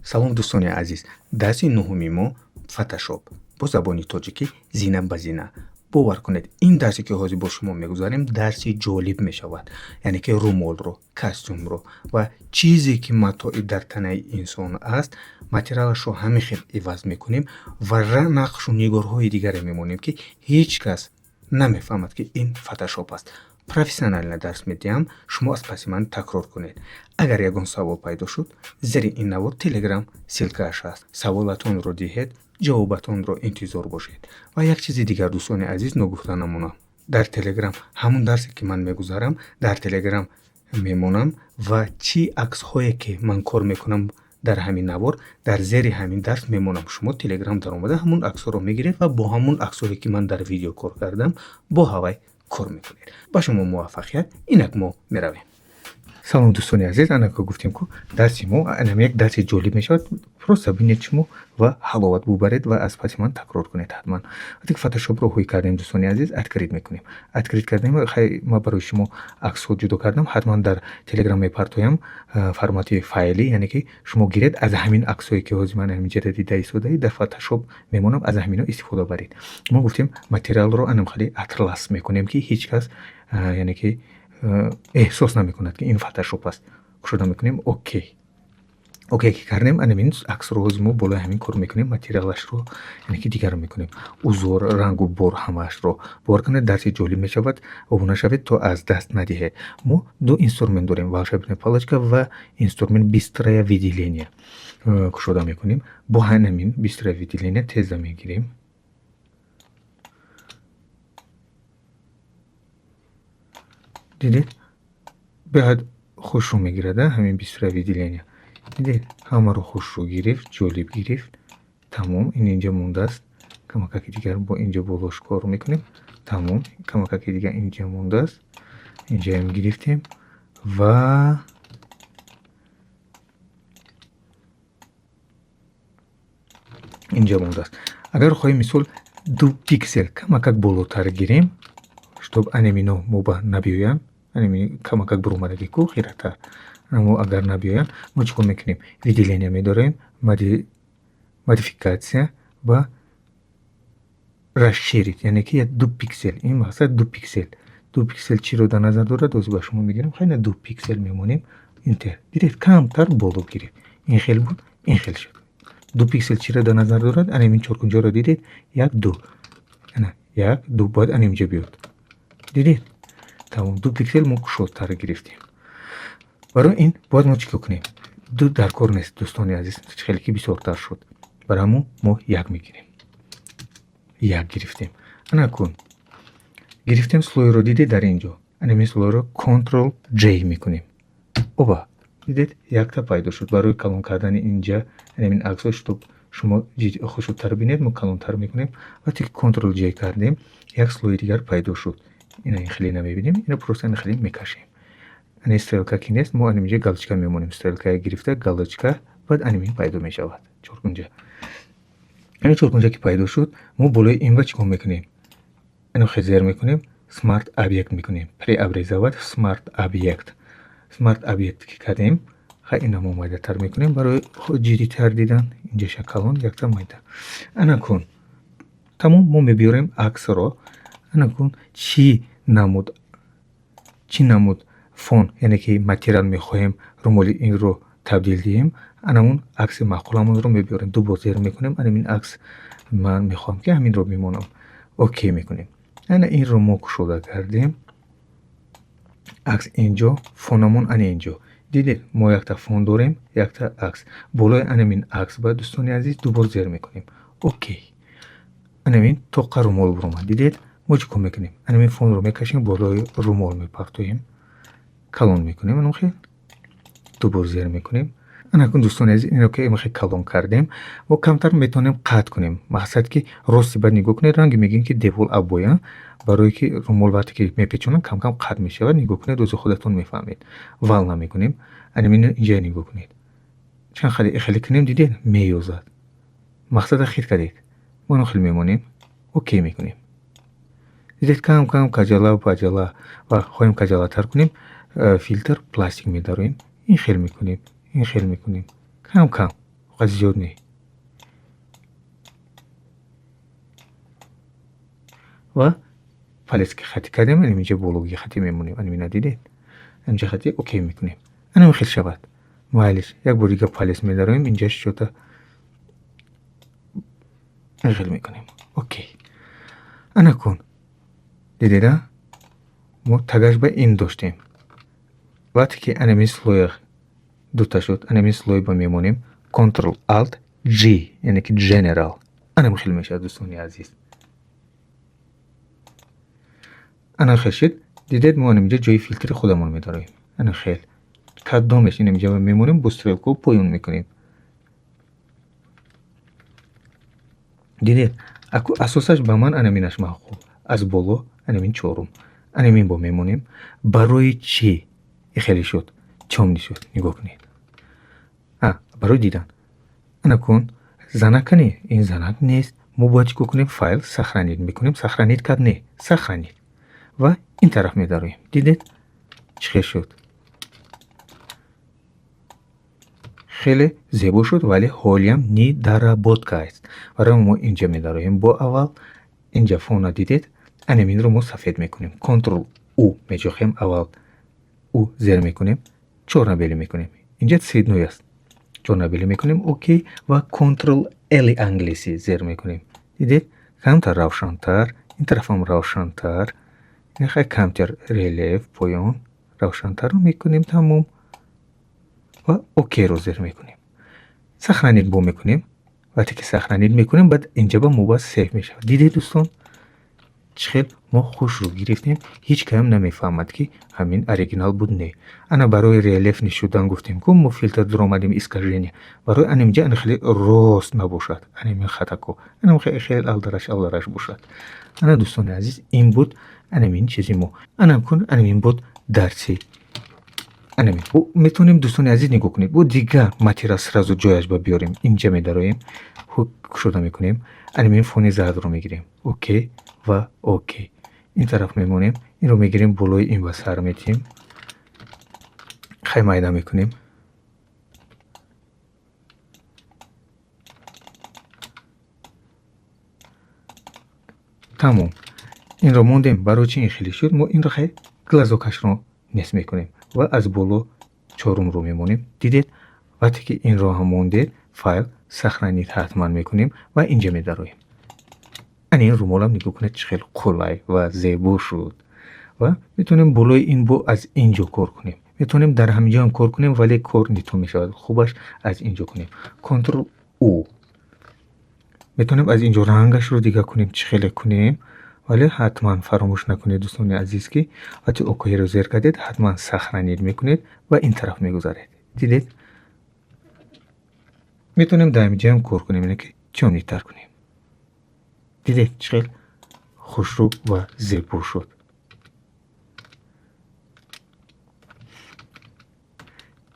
Салом, дӯстони азиз! Дарси нуҳуми мо Фотошоп бо забони тоҷикӣ, зина ба зина. Бовар кунед, ин дарсе, ки ҳозир бо шумо мегузарем, дарси ҷолиб мешавад. Яъне ки румолро, костюмро ва чизе, ки матои дар танаи инсон аст, материалашро ҳамин хел иваз мекунем ва нақшу нигорҳои дигаре мемонем, ки ҳеҷ кас намефаҳмад, ки ин Фотошоп аст. Профессионально дарс медиҳам, шумо аз паси ман такрор кунед. Агар ягон савол пайдо шуд, зери ин навор Телеграм ссылкааш аст, саволатонро диҳед, ҷавобатонро интизор бошед. Ва як чизи дигар, дӯстони азиз, ногуфта намонам: дар Телеграм ҳамун дарсе, ки ман мегузарам, дар Телеграм мемонам ва чӣ аксҳое, ки ман кор мекунам дар ҳамин навор, дар зери ҳамин дарс мемонам. Шумо Телеграм даромада, ҳамун аксҳоро мегиред ва бо ҳамун аксҳое, ки ман дар видео кор кардам, бо ҳавай кор мекунед. Ба шумо муваффақият! Инак мо меравем. Салом, дӯстони азиз! Анака гуфтем ку, дарси мо анам як дарси ҷолиб мешавад. Просто бинед шумо ва ҳаловат бубаред ва аз паси ман такрор кунед ҳатман. Вақте ки Фотошопро ҳуй кардем, дӯстони азиз, открыть мекунем. Открыть кардем. Хай, ма барои шумо аксҳо ҷудо кардам, ҳатман дар Телеграм мепартоям формати файлӣ. Яъне ки шумо гиред, аз ҳамин аксҳое, ки ҳозир ман ҳаминҷода дида истодаед, дар Фотошоп мемонам, аз ҳамино истифода баред. Мо гуфтем, материалро анам хеле атлас мекунем, ки ҳеҷ кас, яъне ки, эҳсос намекунад, ки ин Фотошоп аст. Кушода мекунем, окей. Окей ки кардем, анамин аксро ҳозир мо болои ҳамин кор мекунем, материалашро, яъне ки, дигар мекунем, узор, рангу бор, ҳамаашро. Бовар кунед, дарси ҷолиб мешавад. Обуна шавед, то аз даст надиҳед. Мо ду инструмент дорем: волшебная палочка ва инструмент быстрое выделение. Кушода мекунем, бо ҳанамин быстрое выделение теза мегирем. Дидед, беҳад хушрӯ мегирад ҳамин быстрое выделение. Дидед, ҳамаро хушрӯ гирифт, ҷолиб гирифт. Тамом, ин инҷа мондааст. Камакаки дигар бо инҷа болош кор мекунем. Тамом, камакаки дигар инҷа мондааст, инҷаам гирифтем ва инҷа мондааст. Агар хоҳем, мисол, 2 пиксел камакак болотар гирем, чтоб анемино мо ба набиёянд, анеми камакак буромадаги ку хиратар, амо агар набиёянд, мо чӣ кор мекунем? Выделение медорем, модификация ва расширить, яъне ки 2 пиксел. Ин мақсад 2 пиксел. 2 пиксел чиро дар назар дорад, ҳозир ба шумо мегирам. Хайна, 2 пиксел мемонем, enter. Дидед, камтар боло гирифт. Ин хел буд, ин хел шуд. 2 пиксел чиро дар назар дорад? Анамин чоркунҷоро дидед? Як, ду, ана як, ду, бояд анаминҷо биёд. Дидед, тамом, 2 пиксел мо кушодтар гирифтем. Барои ин бояд мо чӣ кор кунем? Ду дар кор нест, дӯстони азиз, хеле ки бисёртар шуд. Барои ҳамун мо як мегирем. Як гирифтем. Ана кун гирифтем слойро. Дидед, дар ин ҷо анамин слойро Control J мекунем. Оба, дидед, якта пайдо шуд. Барои калон кардани инҷа анамин аксҳо, чтоб шумо хушрӯтар бинед, мо калонтар мекунем. Вақте ки Control J кардем, як слои дигар пайдо шуд. Ина ин хеле намебинем, ина просто ина хеле мекашем. Ани стрелка ки нест, мо анаминҷа галочка мемонем. Стрелкая гирифта, галочка, баъд анамин пайдо мешавад чоркунҷа. Ани чоркунҷа ки пайдо шуд, мо болои инва чӣ кор мекунем? Ино хел зер мекунем, smart object мекунем, преобразовать smart object. Smart object ки кардем, хай, ина мо майдатар мекунем барои ҷиддитар дидан. Инҷаша калон, якта майда. Ана кун тамом, мо мебиёрем аксро. Ана кун, чӣ намуд фон, яъне ки материал мехоҳем румоли инро табдил диҳем, анамун акси маъқуламонро мебиёрем. Ду бор зер мекунем. Анамин акс ман мехоҳам, ки ҳаминро бимонам. Окей мекунем. Ана инро мо кушода кардем. Акс инҷо, фонамон ана инҷо. Дидед, мо якта фон дорем, якта акс. Болои анамин акс ба, дӯстони азиз, ду бор зер мекунем, окей. Анамин тоқа румол буромад. Дидед, мо чӣ кор мекунем? Анамин фонро мекашем, болои румол мепартоем, калон мекунем. Анам хел ду бор зер мекунем. Анакун, дӯстони азиз, ино ки хел калон кардем, мо камтар метавонем қатъ кунем. Мақсад ки рости баъд нигоҳ кунед, ранги мегӯем, ки девол абоя, барое ки румол вақте ки мепечонам, камкам қатъ мешавад. Нигоҳ кунед, ози худатон мефаҳмед. Вал намекунем. Анамино инҷа нигоҳ кунед, чанд хеле хеле кунем, дидед, меёзад. Мақсада хит кардед. Мо ино хел мемонем, окей мекунем. Дидед, кам кам каҷала паҷала. Ва хоҳем каҷалатар кунем, фильтр, пластик медароем. Ин хел мекунем, ин хел мекунем, кам кам. Фақат зиёд не. Ва палец ки хати кардем, инҷа бологи хати мемонем. Анамина дидед? Инҷа хати окей мекунем. Анам хел шавад. Майлиш, як бор дига палец медароем, инҷа шота хел мекунем. Окей. Ана кун. Дидеда? Мо тагаш ба ин доштем. Вақте ки анамин слой дута шуд, анамин слой ба мемонем, Ctrl Alt G, яъне ки General. Анам хел мешавад, дӯстони азиз. Ана хел шид. Дидед, мо инҷа ҷои филтри худамон медароем. Ана хел. Кадомеш инҷа мемонем, бо стрелка поён мекунем. Дидед, аку асосаш ба ман анаминаш маъқул. Аз боло анамин чорум. Анамин бо мемонем. Барои чӣ хеле шуд? Тёмный шуд. Нигоҳ кунед. Барои дидан. Ана кун, занака не, ин занак нест. Мо бояд чӣ кор кунем? Файл сохранить мекунем. Сохранить кард не, сохранить. Ва ин тараф медароем. Дидед, чӣ хел шуд? Хеле зебо шуд, вале ҳолиам недоработка аст. Барои мо инҷа медароем. Бо аввал инҷа фона дидед, анаминро мо сафед мекунем. Ctrl U меҷохем, аввал U зер мекунем, чорнабелӣ мекунем. Инҷа цветной аст. Чорнабелӣ мекунем, окей, ва Ctrl L англисӣ зер мекунем. Дидед, камтар равшантар, ин тарафам равшантар, хай камтар релеф поён равшантарро мекунем, тамом. Ва окейро зер мекунем. Сохранить бо мекунем. Вақте ки сохранить мекунем, баъд инҷа ба мо ба save мешавад. Дидед, дӯстон, чӣ хел мо хушрӯ гирифтем, ҳеҷ кам намефаҳмад, ки ҳамин оригинал буд не. Ана барои релеф нишудан гуфтем, ку мо филтр дуромадем, искажение. Барои анаминҷа ана хеле рост набошад. Анамин хатако. Анам хеле алдараш алдараш бошад. Ана, дӯстони азиз, ин буд анамин чизи мо. Анам кун, анамин буд дарси. Анамин. Метавонем, дӯстони азиз, нигоҳ кунед. Бо дигар материал сразу ҷояш ба биёрем. Инҷа медароем, кушода мекунем. Анамин фони зардро мегирем. Окей ва окей. Ин тараф мемонем. Инро мегирем, болои ин ба сар метиҳем. Хай майда мекунем. Тамом. Инро мондем. Барои чӣ ин хеле шуд? Мо инро хай глазокашро нест мекунем ва аз боло чорумро мемонем. Дидед, вақте ки инро ҳам мондед, файл сохранить ҳатман мекунем ва инҷа медароем. Ана ин румолам нигоҳ кунед, чӣ хеле қулай ва зебо шуд. Ва метавонем болои ин бо аз инҷо кор кунем. Метавонем дар ҳаминҷо ҳам кор кунем, вале кор не то мешавад. Хубаш аз инҷо кунем. Ctrl U. Метавонем аз инҷо рангашро дига кунем, чӣ хеле кунем, вале ҳатман фаромӯш накунед, дӯстони азиз, ки вақте окейро зер кардед, ҳатман сохранить мекунед ва ин тараф мегузаред. Дидед? Метавонем дар ҳаминҷа ҳам кор кунем, яъне ки тёмныйтар кунем. Дидед, чӣ хел хушрӯ ва зебо шуд.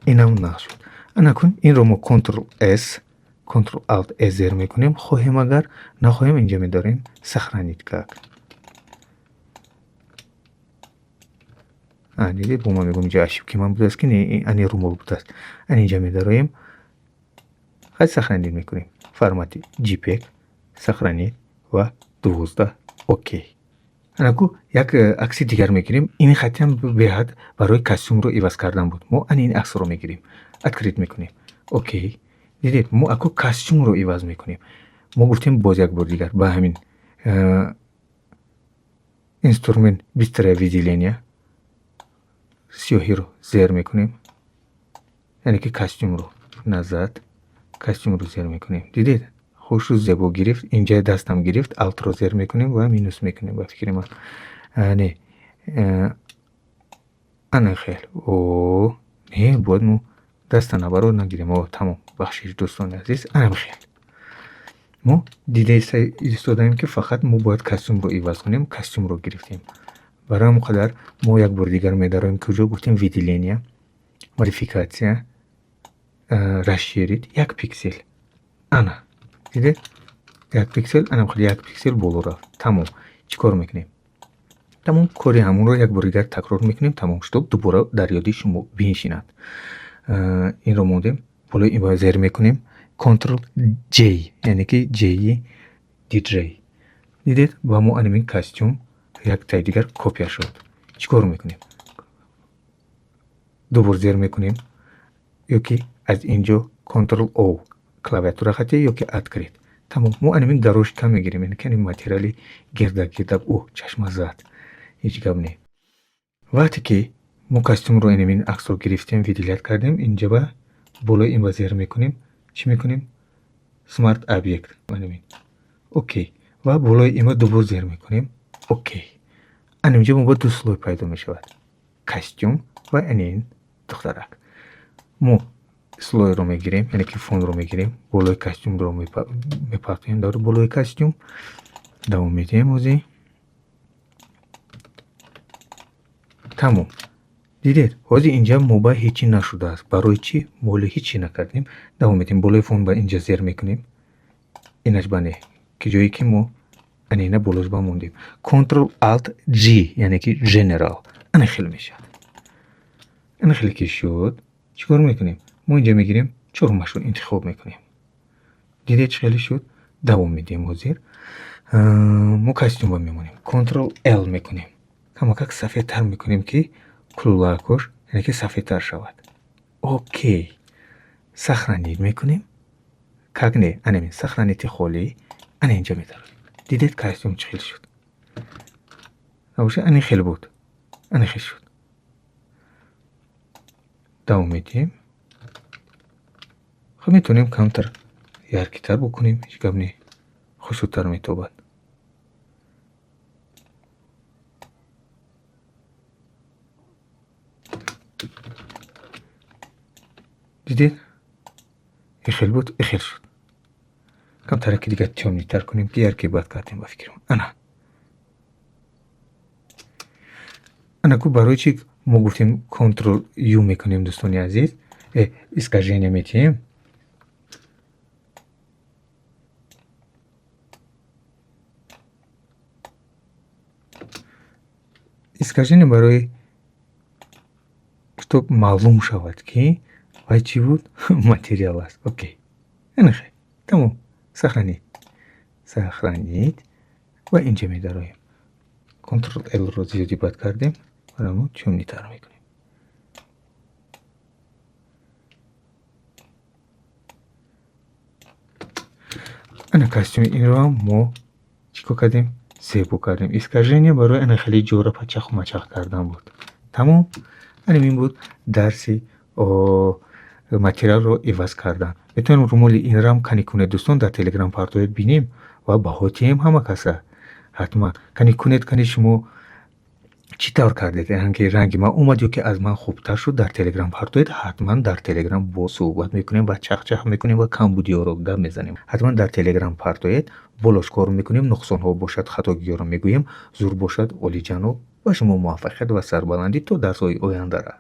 Инам нағз шуд. Ана кун, инро мо Ctrl S, Ctrl Alt S зер мекунем. Хоҳем агар, нахоҳем, инҷа медорем сохранить как. Дидед, бо ман мегӯям, инҷа ошибки ман будааст, ки не, ани румол будааст. Ана инҷа медароем. Хай сохранить мекунем. Формати JPEG, сохранить ва 12 окей. Анаку як акси дигар мегирем. Ин хатиам беҳад барои костюмро иваз кардан буд. Мо ана ин аксро мегирем. Открыть мекунем. Окей. Дидед, мо аку костюмро иваз мекунем. Мо гуфтем боз як бор дигар ба ҳамин инструмент быстрое выделение сиёҳиро зер мекунем. Яъне ки костюмро назад, костюмро зер мекунем. Дидед? Хушрӯ зебо гирифт. Инҷа дастам гирифт, алтро зер мекунем ва минус мекунем, ба фикри ман. Не. Ана хел. О, не, бояд мо даста набаро нагирем. О, тамом. Бахшиш, дӯстони азиз, анам хел. Мо дида истодаем, ки фақат мо бояд костюмро иваз кунем, костюмро гирифтем. Барои ҳамон қадар мо як бор дигар медароем, куҷо гуфтем, выделение, модификация, расширить як пиксел. Ана, дидед? Як пиксел, анам хел як пиксел боло рафт. Тамом. Чӣ кор мекунем? Тамом, кори ҳамонро як бор дигар такрор мекунем, тамом, чтоб дубора дар ёди шумо биншинад. Инро мондем, болои ин бояд зер мекунем. Ctrl J, яъне ки J DJ. Дидед, ба мо анамин костюм яктаи дигар копия шуд. Чӣ кор мекунем? Ду бор зер мекунем ё ки аз инҷо Ctrl O клавиатура хати ё ки открыть. Тамом, мо анамин горошка мегирем, яъне ки материали гирдак гирдак. О, чашма зад, ҳеҷ гап не. Вақте ки мо костюмро, инамин аксро гирифтем, выделять кардем, инҷа ба болои ин ба зер мекунем. Чӣ мекунем? Smart Object, анамин, окей. Ва болои инба ду бор зер мекунем, окей. Анинҷа мо ба ду слой пайдо мешавад: костюм ва анин духтарак. Мо слойро мегирем, яъне ки фонро мегирем, болои костюмро мепартоем. Дар болои костюм давом медиҳем ҳозир. Тамом, дидед, ҳозир инҷа мо ба ҳечи нашудааст. Барои чӣ? Мо ҳоло ҳечи накардем. Давом медиҳем, болои фон ба инҷа зер мекунем. Инаш ба не, ки ҷое ки мо анина болош ба мондем. Ctrl Alt G, яъне ки General. Ана хел мешавад. Ана хеле ки шуд, чӣ кор мекунем? Мо инҷа мегирем, чорумашро интихоб мекунем. Дидед, чӣ хеле шуд? Давом медиҳем. Ҳозир мо костюмба мемонем, Ctrl L мекунем, камакак сафедтар мекунем, ки кулулакош, яъне ки сафедтар шавад. Окей, сохранить мекунем. Как не, анамин сохранити холӣ ана инҷа медарем. Дидед, костюм чӣ хел шуд? Набошад, ани хел буд, ани хел шуд. Давом медиҳем. Хоб, метавонем камтар яркитар бикунем, ҳеҷ гап не, хушрӯтар метобад. Дидед, ихел буд, ихел шуд. Камтараки дигар тёмныйтар кунем, ки яркий бад кардем, ба фикрам. Ана, ана ку. Барои чӣ мо гуфтем Ctrl U мекунем, дӯстони азиз, искажение метиҳем? Искажение барои чтоб маълум шавад, ки вай чӣ буд, материал аст. Окей, ана хел, тамом. Сохранить, сохранить ва инҷа медароем. Ctrl L ро зиёдӣ бад кардем, барои мо тёмныйтар мекунем. Ана костюми инро мо чӣ кор кардем? Зебо кардем. Искажение барои ана хеле ҷора пачаху мачах кардан буд. Тамом, анам ин буд дарси материалро иваз кардан. Метавонем румоли инрам кани кунед, дӯстон, дар Телеграм партоед, бинем ва баҳо тиҳем ҳама каса. Ҳатман кани кунед, кани шумо чӣ тавр кардед, ранги ранги ман омад ё ки аз ман хубтар шуд. Дар Телеграм партоед, ҳатман дар Телеграм бо суҳбат мекунем ва чахчах мекунем ва камбудиҳоро гап мезанем. Ҳатман дар Телеграм партоед, болош кор мекунем. Нуқсонҳо бошад, хатогиҳоро мегӯем. Зур бошад, олиҷаноб, ба шумо муваффақият ва сарбаландӣ. То дарсҳои ояндара.